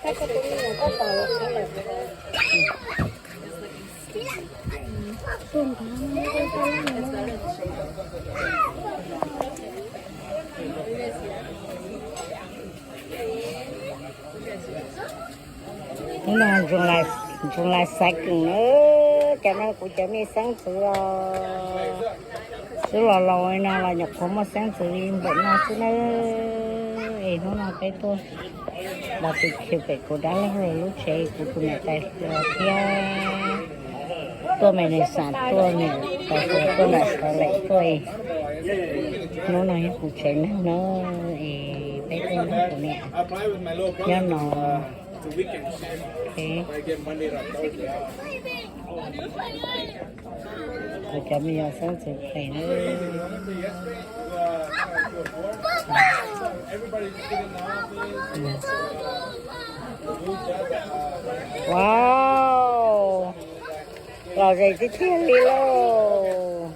Hnub no ntsoog lais xaiv kws na, cov no kuv cov me xeeb ntxwv los xwb, los laus no los nyuam qhuav muaj xeeb ntxwv li npaum no xwb na. Es hnub no peb tuaj barbecue pem kuv dab laug lub tsev, kuv tus niam tais hluas thiab tuaj me nws xav tuaj niam tais hluas tuaj nram Salt Lake tuaj. Hnub no yog kuv tsev neeg na, es peb tuaj nrog kuv niam nyob no. Kuv cov me nyuam xeeb ntxwv phem na. Wow, lom zem tiag tiag li lauj.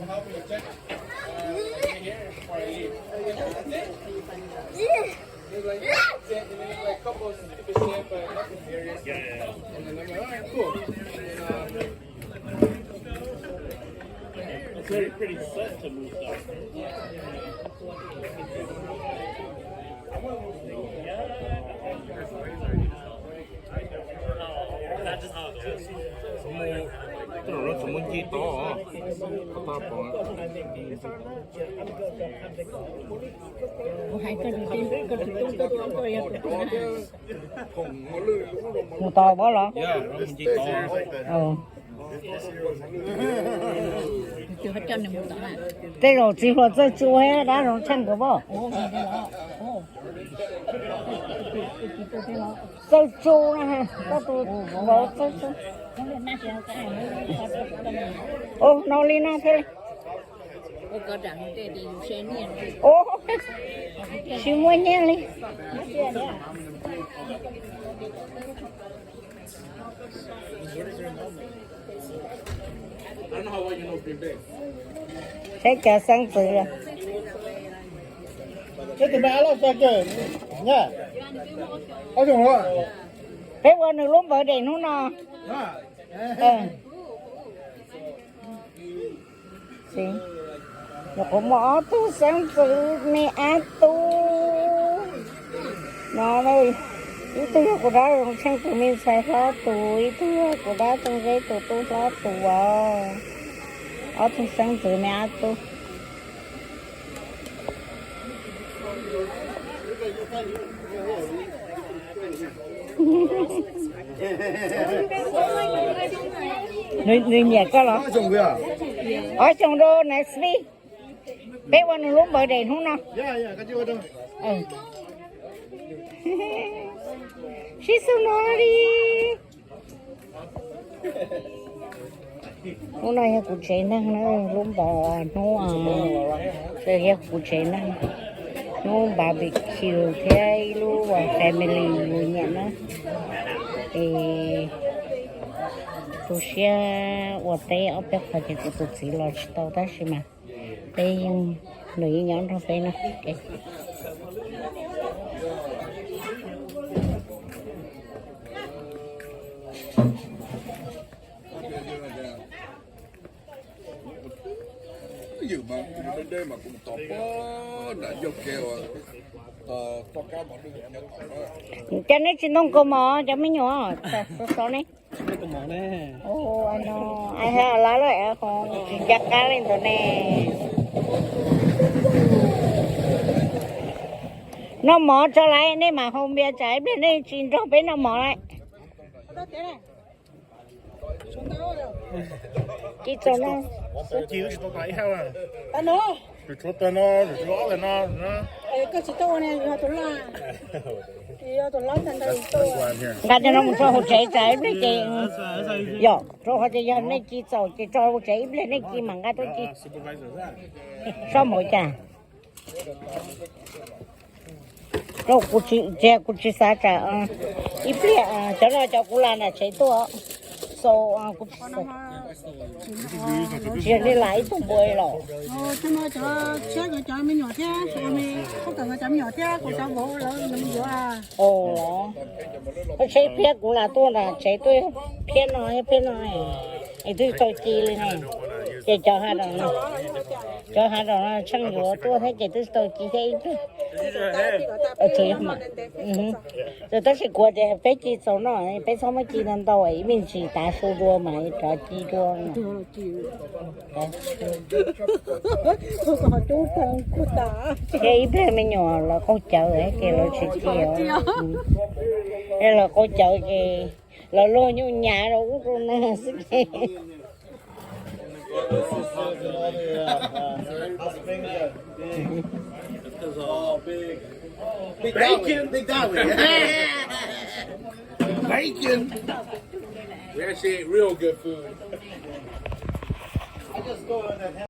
Tej zaum lawv tsis muaj nce tod, tod pom. Mus tod pob los? Tej zaum txiv hluas txawj tsu thiab dab zoo tsheej kawg pob. Txawj tsu na, koj tus vauv txawj tsu. Ua no li no thiaj li. Ua, tsis muaj nyiaj li. Saib cov xeeb ntxwv. Peb ua nws lub birthday hnub no. Nyuam qhuav muaj ob tug xeeb ntxwv me ab tub no. Ib tug yog kuv dab zoo tsheej tus me ntxhais hlob tus, ib tug yog kuv dab Tooj Zeb tus tub hlob tus as. Ob tug xeeb ntxwv me ab tub. Nws nyiam koj los? Ob xyoos rau next week. Peb ua nws lub birthday hnub no. Sib xu no li. Hnub no yog kuv tsev neeg na, lub npawg hnub, yog kuv tsev neeg, hnub barbecue thiab ib lub family reunion na. Es tu siab ua teb ob peb qho ces kuv tus txiv los tsis tau tab sis mas peb yeej, nws yeej nyob nrog peb na. Cas nej tsis ntoo kaus mom cov me nyuam, xov xov ne. Ai ha, lawv los tsis nco qab li ntawd ne. Noj mov tso lawm, nej mam haus npias tsam ib pliag nej tsis nrog peb noj mov lawm. Ci txaus no. Nqa cov no mus tso hauv tsev tsam ib pliag ces, yog rau qhov tias yog nej ci txaus ces tso hauv tsev ib pliag nej ci mam nqa tuaj ci. Sob npaum cas? Rau kuv tsis, kuv tsis xav tsam ib pliag cov no cov kuv la nram tsev tuaj. Xaus, kuv tsis xaus. Tsis yog li lam ib tug npua los. Cov me nyuam thiab, kuv cov me nyuam thiab, kuv cov vauv lawv yuav. Ua los, koj saib phiab kuv lam tuaj nram tsev tuaj phiab no thiab phiab no, es twb tsis tau ci li ne. Ces cov hav daum no, cov hav daum no tsheej yuav tuaj thiab ces twb tsis tau ci thiab ib pliag. Tab sis kuv tias peb ci txaus noj, peb txhob muab ci ntau ntau, ib me ntsis tav su dua mas rov ci dua. Thiab ib pliag me nyuam lawv qaug cawv ces lawv tsis ci. Es lawv qaug cawv ces lawv luag nyuj nyav rau ub rau no xwb ces. Bacon, big time. Bacon. We actually ate real good food.